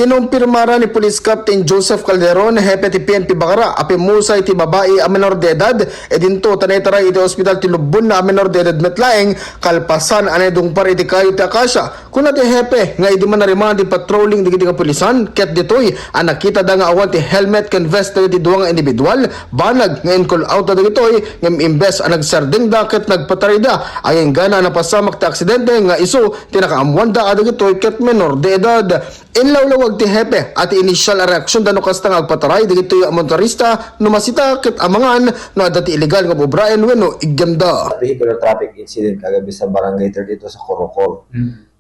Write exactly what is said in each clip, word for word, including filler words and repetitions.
Kinumpirmara ni Police Captain Joseph Calderon, hepe ti P N P Bacara, a pimmusa iti babai a menor de edad, idinto ta naitaray iti ospital ti lubbonna a menor de edad met laeng, kalpasan a naidungpar iti kayo ti akasia. Kuna ti hepe nga idi man narimaan ti patrolling dagiti kapulisan, ket ditoy a nakitada nga awan ti helmet ken vest dagiti dua nga individual, banag nga in-call out da dagitoy, ngem imbes a nagsardengda ket nagpatarayda, agingga a napasamak ti aksidente nga isu ti nakaammoanda a dagitoy ket menor de edad. Inlawlawag ti hepe a ti initial a reaksionda no kasta nga agpataray dagitoy a motorista no masita ket amangan no adda ti illegal nga ubraen wenno iggemda. Vehicular traffic incident kagabi sa Barangay thirty-two sa Corocor.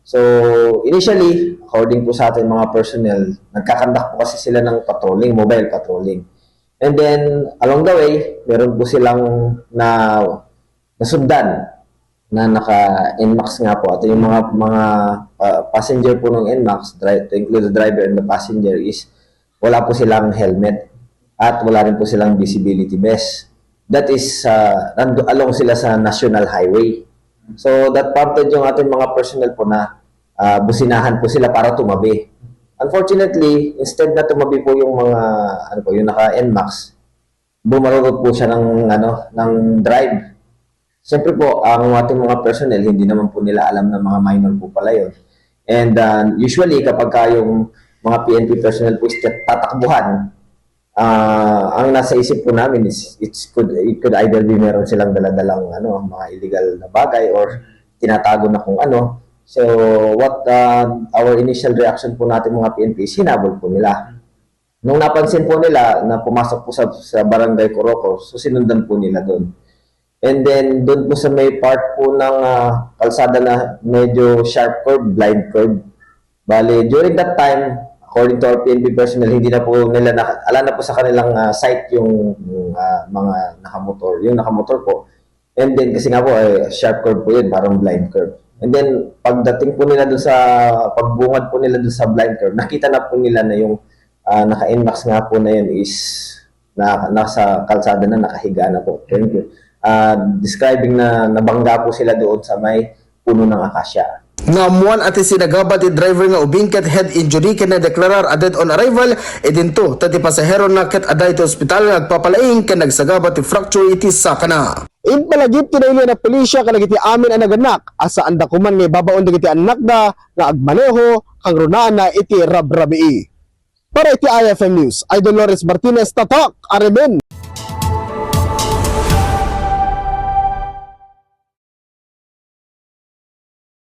So, initially, according po sa ating mga personnel, nagkakandak po kasi sila ng patrolling, mobile patrolling. And then, along the way, meron po silang na nasundan na naka N max nga po. At yung mga mga ah, passenger po ng N max, dri- to include the driver and the passenger, is wala po silang helmet at wala rin po silang visibility vest. That is, ah, nando- along sila sa national highway. So that prompted yung ating mga personnel po na ah, businahan po sila para tumabi. Unfortunately, instead na tumabi po yung mga ano po, yung naka N max, bumarurot po siya ng ano, ng drive. Siyempre po, ang ating mga personnel, hindi naman po nila alam na mga minor po pala yun. And uh, usually, kapag ka yung mga P N P personnel po is tatakbuhan, ah, ang nasa isip po namin is it's could, it could either be meron silang daladalang ano, mga illegal na bagay or tinatago na kung ano. So, what uh, our initial reaction po natin mga P N P is hinabol po nila. Nung napansin po nila na pumasok po sa, sa barangay Corocor, so sinundan po nila doon. And then, doon po sa may part po ng ah, kalsada na medyo sharp curve, blind curve. Bali, during that time, according to our P N P personnel, hindi na po nila, na, ala na po sa kanilang ah, sight yung, yung ah, mga nakamotor, yung nakamotor po. And then, kasi nga po, eh, sharp curve po yun, parang blind curve. And then, pagdating po nila doon sa, pagbungad po nila doon sa blind curve, nakita na po nila na yung ah, naka-N max nga po na yun is na, nasa kalsada na, nakahiga na po. Thank you. Ah, describing na nabangga po sila doon sa may puno ng akasya. Naammuan a ti sinagaba ti driver nga ubing ket head injury ken nadeklarar a dead on arrival, idinto ta ti pasahero na ket adda iti ospital nga agpapalaing ken nagsagaba ti fracture iti sakana. Impalagip ti nailian a pulisya kadagiti amin a naganak a saanda koman nga ibabaon dagiti annakda nga agmaneho kangrunaanna iti rabrabii. Para iti I F M News, Idol Lawrence Martinez, Tatak Arimen.